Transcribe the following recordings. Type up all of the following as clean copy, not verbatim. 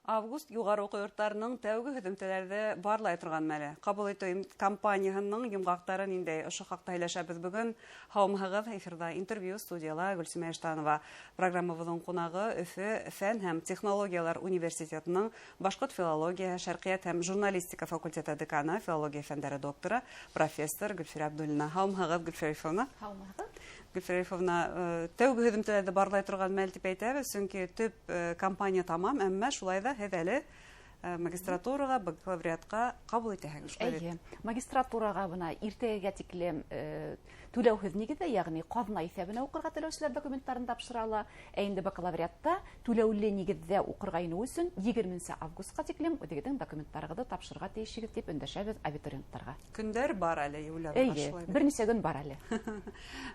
Август юғары уҡыу йорттарының тәүге һөҙөмтәләрҙе барлай торған мәле. Ҡабул итеү кампанияһының йомғаҡтары ниндәй? Ошо хаҡта һөйләшәбеҙ бөгөн. Һаумыһығыҙ, эфирҙа интервью, студияла Гөлсимә Иштанова. Программабыҙҙың ҡунағы Өфө фән һәм технологиялар университетының башҡорт филологияһы, шәрҡиәт һәм журналистика факультеты деканы, филология фәндәре докторы, профессор Гөлфирә Абдуллина. Һаумыһығыҙ, Гөлфирә Рифовна. Һаумыһығыҙ. Гөлфирә Рифовна, тәүге һөҙөмтәләрҙе барлай торған мәл тип әйтәбеҙ, сөнки төп компания тамам, әммә шулай ҙа һеҙ әле магистратураға, бакалавриатҡа ҡабул итәһегеҙ, шулай бит? Эйе, магистратураға бына иртәгә тиклем түләүһеҙ нигеҙҙә, йәғни ҡаҙна иҫәбенә уҡырға теләүселәр документтарын тапшыра ала. Ә инде бакалавриатта түләүле нигеҙҙә уҡырға инеү өсөн 20 августҡа тиклем үҙегеҙҙең документтарығыҙҙы тапшырырға тейешегеҙ тип өндәшәбеҙ абитуриенттарға. Көндәр бар әле, уйлап Эйе, шулай бит? бер нисә көн бар әле.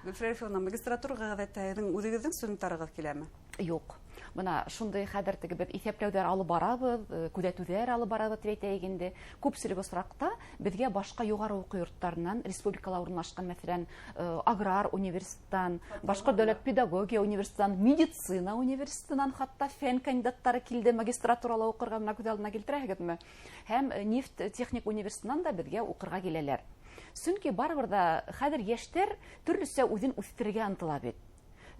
Гөлфирә Рифовна, магистратураға ғәҙәттә һеҙҙең үҙегеҙҙең студенттарығыҙ киләме? Юҡ. Бына шундай хәҙер теге беҙ иҫәпләүҙәр алып барабыҙ, күҙәтеүҙәр алып барабыҙ тип әйтәйек инде. Күпселек осраҡта беҙгә башҡа юғары уҡыу йорттарынан, республикала урынлашҡан, мәҫәлән, аграр университеттан, Башҡорт дәүләт педагогия университетынан, медицина университетынан хатта фән кандидаттары килде магистратурала уҡырға, бына күҙ алдына килтерәһегеҙме? Һәм нефть техник университетынан да беҙгә уҡырға киләләр. Сөнки барыбер ҙа хәҙер йәштәр төрлөсә үҙен үҫтерергә ынтыла бит.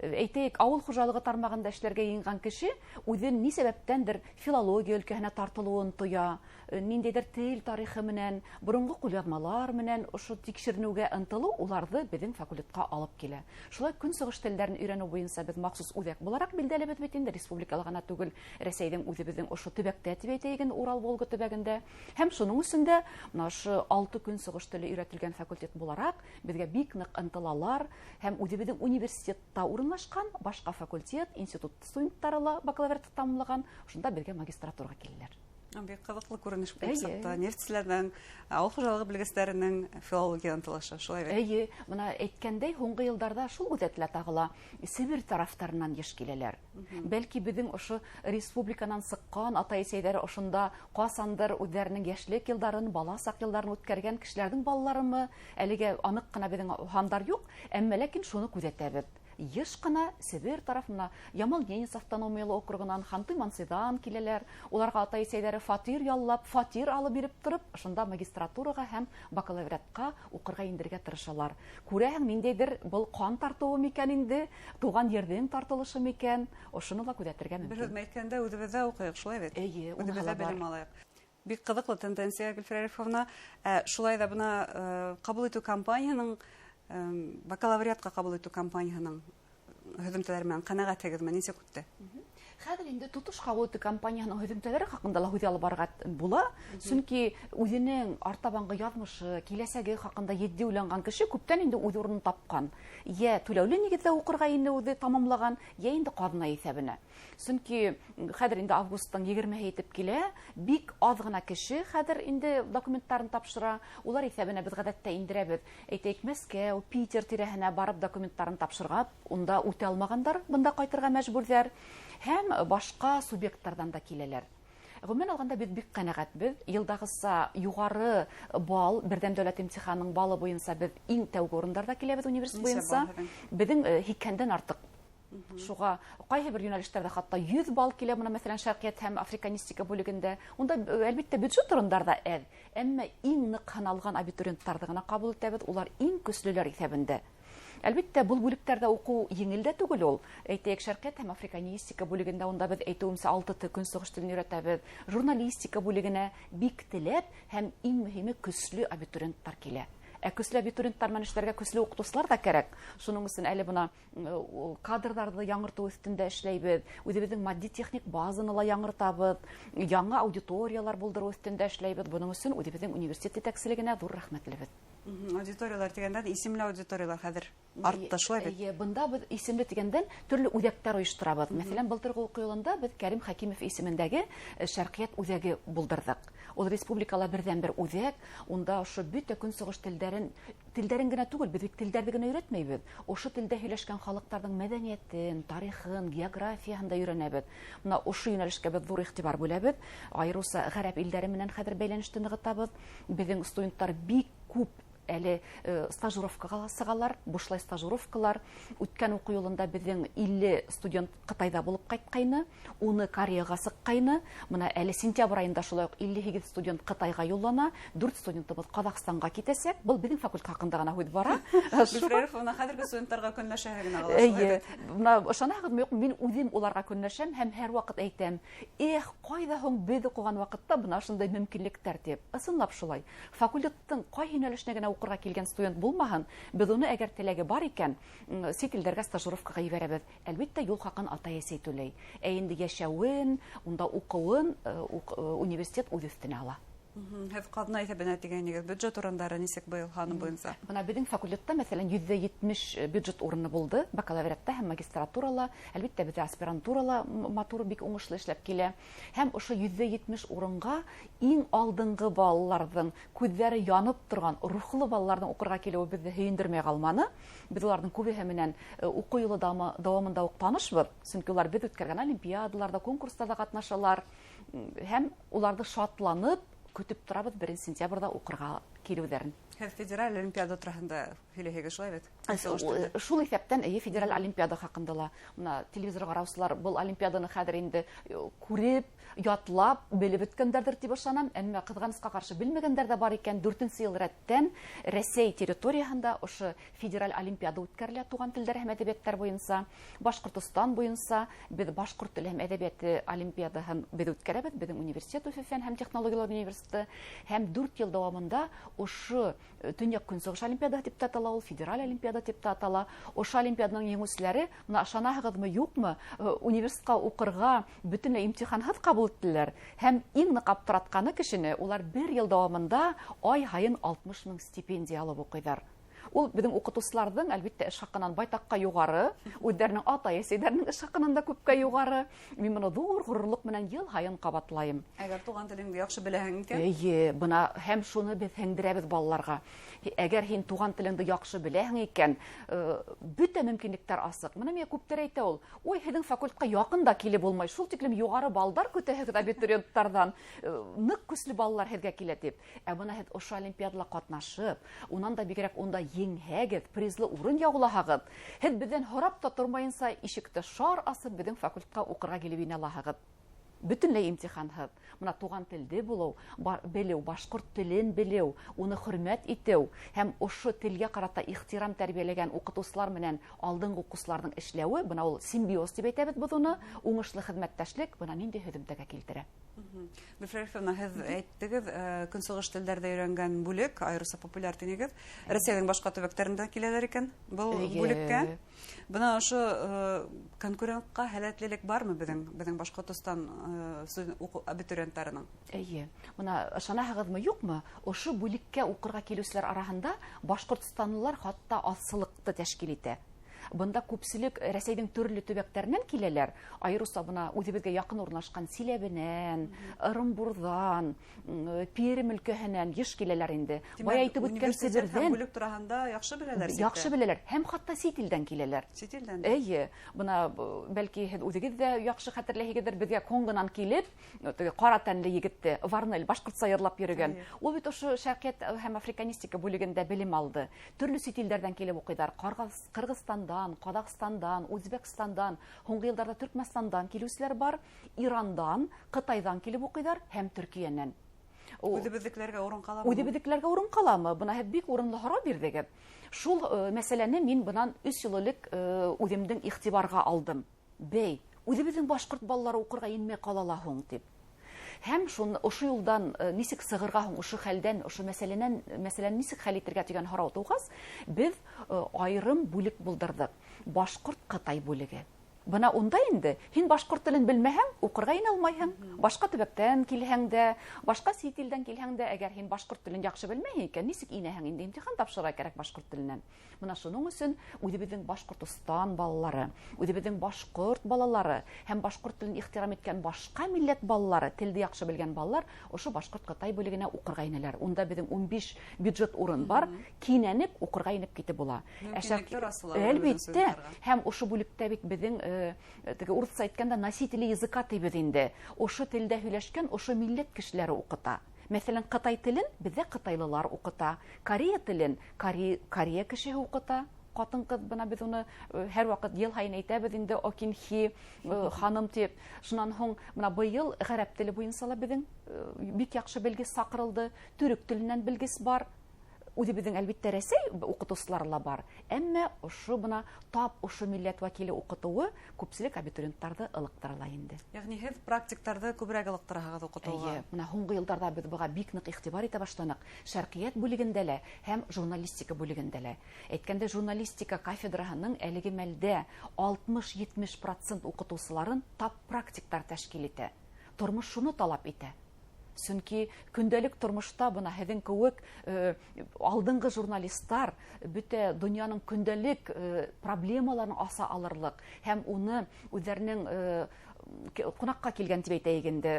Әйтәйек, ауыл хужалығы тармағында эшләргә йыйынған кеше үҙен ни сәбәптәндер филология өлкәһенә тартылыуын тоя, ниндәйҙер тел тарихы менән, боронғо ҡулъяҙмалар менән ошо тикшеренеүгә ынтылыу уларҙы беҙҙең факультетҡа алып килә. Шулай көнсығыш телдәрен өйрәнеү буйынса беҙ махсус үҙәк булараҡ билдәлебеҙ бит инде, республикала ғына түгел, Рәсәйҙең үҙебеҙҙең ошо төбәктә тип әйтәйек инде, Урал-Волга төбәгендә. Һәм шуның өсөн дә бына ошо 6 көнсығыш теле өйрәтелгән факультет булараҡ беҙгә бик ныҡ ынтылалар һәм үҙебеҙҙең университетта урынлашҡан башҡа факультет, институт студенттары ла бакалавриатты тамамлаған, шунда беҙгә магистратураға киләләр. Бик ҡыҙыҡлы күренеш булып сыҡты. Нефтселәрҙең, ауыл хужалығы белгестәренең филология ынтылышы, шулай бит? Эйе, бына әйткәндәй, һуңғы йылдарҙа шул күҙәтелә тағы ла, Себер тарафтарынан йыш киләләр. Бәлки беҙҙең ошо республиканан сыҡҡан атай-әсәйҙәре ошонда ҡасандыр үҙҙәренең йәшлек йылдарын, бала саҡ йылдарын үткәргән кешеләрҙең балаларымы, әлегә аныҡ ҡына беҙҙең һандар юҡ, әммә ләкин шуны күҙәтәбеҙ. Йыш ҡына Себер тарафына, Ямал-Ненец автономиялы округынан, Ханты-Мансиҙан киләләр. Уларға атай-әсәйҙәре фатир яллап, фатир алып биреп тороп, ошонда магистратураға һәм бакалавриатҡа уҡырға индерергә тырышалар. Күрәһең, ниндәйҙер был ҡан тартыуы микән инде, тыуған ерҙең тартылышы микән, ошоно ла күҙәтергә Бер мөмкин. һүҙ әйткәндә, үҙебеҙҙә уҡыйыҡ, шулай бит? Эйе, уныһы Үҙебеҙҙә ла бар. белем алайыҡ. Бик ҡыҙыҡлы тенденция, Гөлфирә Рифовна. Шулай ҙа бына ҡабул итеү кампанияһының, бакалавриатҡа ҡабул итеү кампанияһының һөҙөмтәләре менән ҡәнәғәтһегеҙме, нисек үтте? Хәҙер инде тотош ҡабул итеү кампанияһының һөҙөмтәләре хаҡында ла һүҙ алып барырға була. Сөнки үҙенең артабанғы яҙмышы, киләсәге хаҡында етди уйланған кеше күптән инде үҙ урынын тапҡан. Йә түләүле нигеҙҙә уҡырға инде үҙе тамамлаған, йә инде ҡаҙна иҫәбенә. Сөнки хәҙер инде августтың егермеһе етеп килә, бик аҙ ғына кеше хәҙер инде документтарын тапшыра. Улар иҫәбенә беҙ ғәҙәттә индерәбеҙ. Әйтәйек, Мәскәү, Питер тирәһенә барып документтарын тапшырға, унда үтә алмағандар бында ҡайтырға мәжбүрҙәр. Һәм башҡа субъекттарҙан да киләләр. Ғөмүмән алғанда беҙ бик ҡәнәғәтбеҙ. Йылдағыса юғары бал, берҙәм дәүләт имтиханының балы буйынса беҙ иң тәүге урындарҙа киләбеҙ университет Нисә буйынса. бал һеҙҙең? Беҙҙең һикһәндән артыҡ. Шуға ҡайһы бер йүнәлештәрҙә хатта 100 бал килә, бына мәҫәлән, шәрҡиәт һәм африканистика бүлегендә. Унда, әлбиттә, бюджет урындарҙа әҙ, әммә иң ныҡ һаналған абитуриенттарҙы ғына ҡабул итәбеҙ, улар иң көслөләр иҫәбендә. Әлбиттә, был бүлектәрҙә уҡыу еңел дә түгел ул. Әйтәйек, шәрҡиәт һәм африканистика бүлегендә унда беҙ әйтеүемсә 6 тел көнсығыш телен өйрәтәбеҙ. Журналистика бүлегенә бик теләп һәм иң мөһиме көслө абитуриенттар килә. Ә көслө абитуриенттар менән эшләргә көслө уҡытыусылар ҙа кәрәк. Шуның өсөн әле бына кадрҙарҙы яңыртыу өҫтөндә эшләйбеҙ. Үҙебеҙҙең матди-техник базаны ла яңыртабыҙ. Яңы аудиториялар булдырыу өҫтөндә эшләйбеҙ. Бының өсөн үҙебеҙҙең университет етәкселегенә ҙур рәхмәтлебеҙ. Аудиториялар тигәндән, исемле аудиториялар хәҙер артты, шулай бит? Эйе, бында беҙ исемле тигәндән төрлө үҙәктәр ойошторабыҙ. Мәҫәлән, былтырғы уҡыу йылында беҙ Кәрим Хәкимов исемендәге Шәрҡиәт үҙәге булдырҙыҡ. Ул республикала берҙән-бер үҙәк. Унда ошо бөтә көнсығыш телдәрен генә түгел, беҙ бит телдәрҙе генә өйрәтмәйбеҙ. Ошо телдә һөйләшкән халыҡтарҙың мәҙәниәтен, тарихын, географияһын да өйрәнәбеҙ. Бына ошо йүнәлешкә беҙ ҙур иғтибар бүләбеҙ. Айырыуса ғәрәп илдәре менән хәҙер бәйләнеште нығытабыҙ. Беҙҙең студенттар бик күп Әле стажировкаға сығалар, бушлай стажировкалар. Үткән уҡыу йылында беҙҙең 50 студент Ҡытайҙа булып ҡайтҡайны, уны Кореяға сыҡҡайны. Бына әле сентябрь айында шулай уҡ 58 студент Ҡытайға юллана, 4 студентыбыҙ Ҡаҙағстанға китәсәк. Был беҙҙең факультет хаҡында ғына һүҙ бара. Гөлфирә, хәҙерге студенттарға көнләшәһегеҙ генә ҡала. Эйе, бына ышанаһығыҙмы, юҡмы, мин үҙем уларға көнләшәм һәм һәр ваҡыт әйтәм: "Эх, ҡайҙа һуң беҙ уҡыған ваҡытта бына шундай мөмкинлектәр" тип. Ысынлап шулай. Факультеттың ҡайһы йүнәлешенә генә уҡырға килгән студент булмаһын, беҙ уны әгәр теләге бар икән, сит илдәргә стажировкаға ебәрәбеҙ. Әлбиттә, юл хаҡын атай-әсәй түләй. Ә инде йәшәүен, унда уҡыуын университет үҙ өҫтөнә ала. Һеҙ ҡаҙна иҫәбенә тигәнегеҙ, бюджет урындары нисек быйыл һаны буйынса? Бына беҙҙең факультетта, мәҫәлән, 170 бюджет урыны булды, бакалавриатта һәм магистратурала, әлбиттә, беҙҙә аспирантурала матур, бик уңышлы эшләп килә. Һәм ошо 170 урынға иң алдынғы балаларҙың, күҙҙәре янып торған, рухлы балаларҙың уҡырға килеүе беҙҙе һөйөндөрмәй ҡалманы. Беҙ уларҙың күбеһе менән уҡыу йылы дауамында уҡ танышбыҙ, сөнки улар беҙ үткәргән олимпиадаларҙа, конкурстарҙа ҡатнашалар. Һәм уларҙы шатланып көтөп торабыҙ 1 сентябрҙә уҡырға килеүҙәрен. Һеҙ федераль олимпиада тураһында һөйләйһегеҙ, шулай бит? Шул иҫәптән, эйе, федераль олимпиада хаҡында ла. Бына телевизор ҡараусылар был олимпиаданы хәҙер инде күреп, ятлап, белеп бөткәндәрҙер тип ышанам. Әммә ҡыҙғанысҡа ҡаршы белмәгәндәр ҙә бар икән. 4-нсе йыл рәттән Рәсәй территорияһында ошо федераль олимпиада үткәрелә туған телдәр һәм әҙәбиәттәр буйынса, Башҡортостан буйынса беҙ башҡорт теле һәм әҙәбиәте олимпиадаһын беҙ үткәрәбеҙ, беҙҙең университет, Өфө фән һәм технологиялар университеты, һәм 4 йыл дауамында ошо Төньяҡ Көнсығыш олимпиадаһы тип тә атала ул, федераль олимпиада тип тә атала. Ошо олимпиаданың еңеүселәре, бына ышанаһығыҙмы, юҡмы, университетҡа уҡырға бөтөнләй имтиханһыҙ ҡабул иттеләр. Һәм иң ныҡ аптыратҡаны кешене, улар бер йыл дауамында ай һайын 60 мең стипендия алып уҡыйҙар. Ул беҙҙең уҡытыусыларҙың, әлбиттә, эш хаҡынан байтаҡҡа юғары, үҙҙәренең атай-әсәйҙәренең эш хаҡынан да күпкә юғары. Мин быны ҙур ғорурлыҡ менән йыл һайын ҡабатлайым. Әгәр туған телеңде яҡшы беләһең икән? Эйе, бына һәм шуны беҙ һеңдерәбеҙ балаларға. Әгәр һин туған телеңде яҡшы беләһең икән, бөтә мөмкинлектәр асыҡ. Бына миңә күптәр әйтә ул: "Ой, һеҙҙең факультетҡа яҡын да килеп булмай, шул тиклем юғары балдар көтәһегеҙ абитуриенттарҙан, ныҡ көслө балалар һеҙгә килә" тип. Ә бына һеҙ ошо олимпиадала ҡатнашып, унан да бигерәк унда еңһәгеҙ, призлы урын яулаһағыҙ, һеҙ беҙҙән һорап та тормайынса ишекте шар асып беҙҙең факультетҡа уҡырға килеп инә алаһығыҙ. Бөтөнләй имтиханһыҙ. Бына туған телде булыу, белеү, башҡорт телен белеү, уны хөрмәт итеү һәм ошо телгә ҡарата ихтирам тәрбиәләгән уҡытыусылар менән алдынғы уҡыусыларҙың эшләүе, бына ул симбиоз тип әйтәбеҙ беҙ уны, уңышлы хеҙмәттәшлек бына ниндәй һөҙөмтәгә килтерә. Гөлфирә Рифовна, һеҙ әйттегеҙ, көнсығыш телдәрҙе өйрәнгән бүлек айырыуса популяр тинегеҙ. Рәсәйҙең башҡа төбәктәрендә киләләр икән был бүлеккә. Бына ошо конкурентҡа һәләтлелек бармы беҙҙең Башҡортостан абитуриенттарының? Эйе. Бына ышанаһығыҙмы, юҡмы? Ошо бүлеккә уҡырға килеүселәр араһында башҡортостанлылар хатта аҙсылыҡты тәшкил итә. Бында күпселек Рәсәйҙең төрлө төбәктәренән киләләр. Айырыуса бына үҙебеҙгә яҡын урынлашҡан Силәбенән, Ырымбурҙан, Пермь өлкәһенән йыш киләләр инде. Тимәк, Бая әйтеп үткән университет һәм Себерҙән бүлек тураһында яҡшы беләләр ситтә. Яҡшы беләләр. Һәм хатта сит илдән киләләр. Сит илдән? Эйе. Бына бәлки һеҙ үҙегеҙ ҙә яҡшы хәтерләйһегеҙҙер, беҙгә Конгонан килеп, теге ҡара тәнле егетте Варнель башҡортса йырлап йөрөгән. Ул бит ошо шәрҡиәт һәм африканистика бүлегендә белем алды. Төрлө сит илдәрҙән килеп уҡыйҙар. Ҡырғыҙстандан, Ҡаҙағстандан, Үзбәкстандан, һуңғы йылдарҙа Төркмәнстандан килеүселәр бар, Ирандан, Ҡытайҙан килеп уҡыйҙар һәм Төркиәнән. Үҙебеҙҙекеләргә урын ҡаламы? Үҙебеҙҙекеләргә урын ҡаламы? Бына һеҙ бик урынлы һорау бирҙегеҙ. Шул мәсьәләне мин бынан 3 йыл элек үҙемдең иғтибарға алдым. Бей, үҙебеҙҙең башҡорт балалары уҡырға инмәй ҡала ла һуң тип. Һәм ошо юлдан нисек сығырға һуң, ошо хәлдән, ошо мәсьәләне нисек хәл итергә тигән һорау тыуғас, беҙ айырым бүлек булдырҙыҡ. Башҡорт-Ҡытай бүлеге. Бына унда инде һин башҡорт телен белмәһәң, уҡырға инә алмайһың. Башҡа төбәктән килһәң дә, башҡа сит илдән килһәң дә, әгәр һин башҡорт телен яҡшы белмәйһең икән, нисек инәһең инде, имтихан тапшырырға кәрәк башҡорт теленән. Бына шуның өсөн үҙебеҙҙең Башҡортостан балалары, үҙебеҙҙең башҡорт балалары һәм башҡорт телен ихтирам иткән башҡа милләт балалары, телде яҡшы белгән балалар ошо башҡорт-ҡытай бүлегенә уҡырға инәләр. Унда беҙҙең 15 бюджет урын бар, кинәнеп уҡырға инеп китеп була. Мөмкинлектәр асыла Әлбиттә, беҙҙең студенттарға. һәм ошо бүлектә бит беҙҙең теге урыҫса әйткәндә носители языка тибеҙ инде. Ошо телдә һөйләшкән ошо милләт кешеләре уҡыта. Мәҫәлән, ҡытай телен беҙҙә ҡытайлылар уҡыта, корея телен корея кешеһе уҡыта. Ҡатын-ҡыҙ, бына беҙ уны һәр ваҡыт йыл һайын әйтәбеҙ инде, Окинхи ханым тип. Шунан һуң бына быйыл ғәрәп теле буйынса ла беҙҙең бик яҡшы белгес саҡырылды, төрөк теленән белгес бар. Үҙебеҙҙең әлбиттә Рәсәй уҡытыусылары ла бар, әммә ошо бына тап ошо милләт вәкиле уҡытыуы күпселек абитуриенттарҙы ылыҡтыра ла инде. Йәғни һеҙ практиктарҙы күберәк ылыҡтыраһығыҙ уҡытыуға? Эйе, бына һуңғы йылдарҙа беҙ быға бик ныҡ иғтибар итә башланыҡ. Шәрҡиәт бүлегендә лә һәм журналистика бүлегендә лә. Әйткәндә, журналистика кафедраһының әлеге мәлдә алтмыш-етмеш процент уҡытыусыларын тап практиктар тәшкил итә. Тормош шуны талап итә. Сөнки көндәлек тормошта бына һеҙҙең кеүек алдынғы журналисттар бөтә донъяның көндәлек проблемаларын аса алырлыҡ һәм уны үҙҙәренең ҡунаҡҡа килгән тип әйтәйек инде,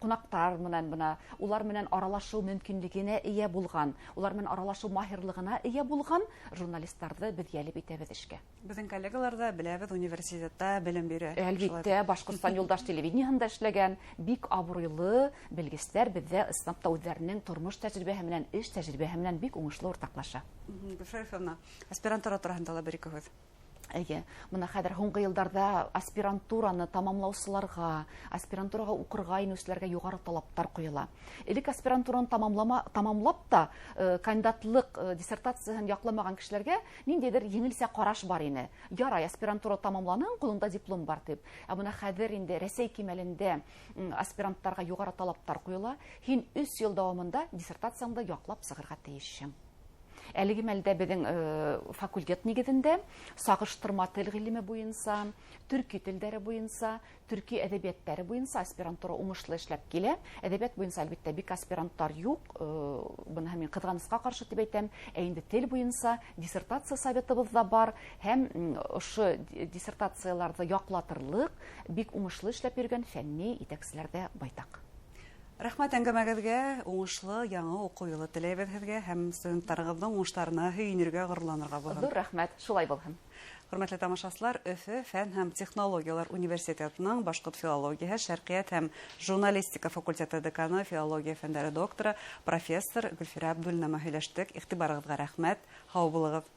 ҡунаҡтар менән бына улар менән аралашыу мөмкинлегенә эйә булған, улар менән аралашыу маһирлығына эйә булған журналисттарҙы беҙ йәлеп итәбеҙ эшкә. Беҙҙең коллегалар ҙа беләбеҙ, университетта белем бирә. Әлбиттә, Башҡортостан юлдаш телевидениеһында эшләгән бик абруйлы белгестәр беҙҙә ысынлап та үҙҙәренең тормош тәжрибәһе менән, эш тәжрибәһе менән бик уңышлы уртаҡлаша. Гөлфирә Рифовна, аспирантура тураһында ла бер ике һүҙ. Эйе, бына хәҙер һуңғы йылдарҙа аспирантураны тамамлаусыларға, аспирантураға уҡырға инеүселәргә юғары талаптар ҡуйыла. Элек аспирантураны тамамлап та кандидатлыҡ диссертацияһын яҡламаған кешеләргә ниндәйҙер еңелсә ҡараш бар ине. Ярай, аспирантура тамамланың, ҡулыңда диплом бар тип. Ә бына хәҙер инде Рәсәй кимәлендә аспиранттарға юғары талаптар ҡуйыла. Һин өс йыл дауамында диссертацияңды яҡлап сығырға тейешһең. Әлеге мәлдә беҙҙең факультет нигеҙендә сағыштырма тел ғилеме буйынса, төрки телдәре буйынса, төрки әҙәбиәттәре буйынса аспирантура уңышлы эшләп килә. Әҙәбиәт буйынса әлбиттә бик аспиранттар юҡ, быныһы мин ҡыҙғанысҡа ҡаршы тип әйтәм. Ә инде тел буйынса диссертация советыбыҙ ҙа бар һәм ошо диссертацияларҙы яҡлатырлыҡ бик уңышлы эшләп йөрөгән фәнни етәкселәр ҙә байтаҡ. Рәхмәт әңгәмәгеҙгә, уңышлы яңы уҡыу йылы теләйбеҙ һеҙгә һәм студенттарығыҙҙың уңыштарына һөйөнөргә, ғорурланырға булһын. Ҙур рәхмәт, шулай булһын. Хөрмәтле тамашасылар, Өфө фән һәм технологиялар университетының башҡорт филологияһы, шәрҡиәт һәм журналистика факультеты деканы, филология фәндәре докторы, профессор Гөлфирә Абдуллина менән һөйләштек. Иғтибарығыҙға рәхмәт, һау булығыҙ.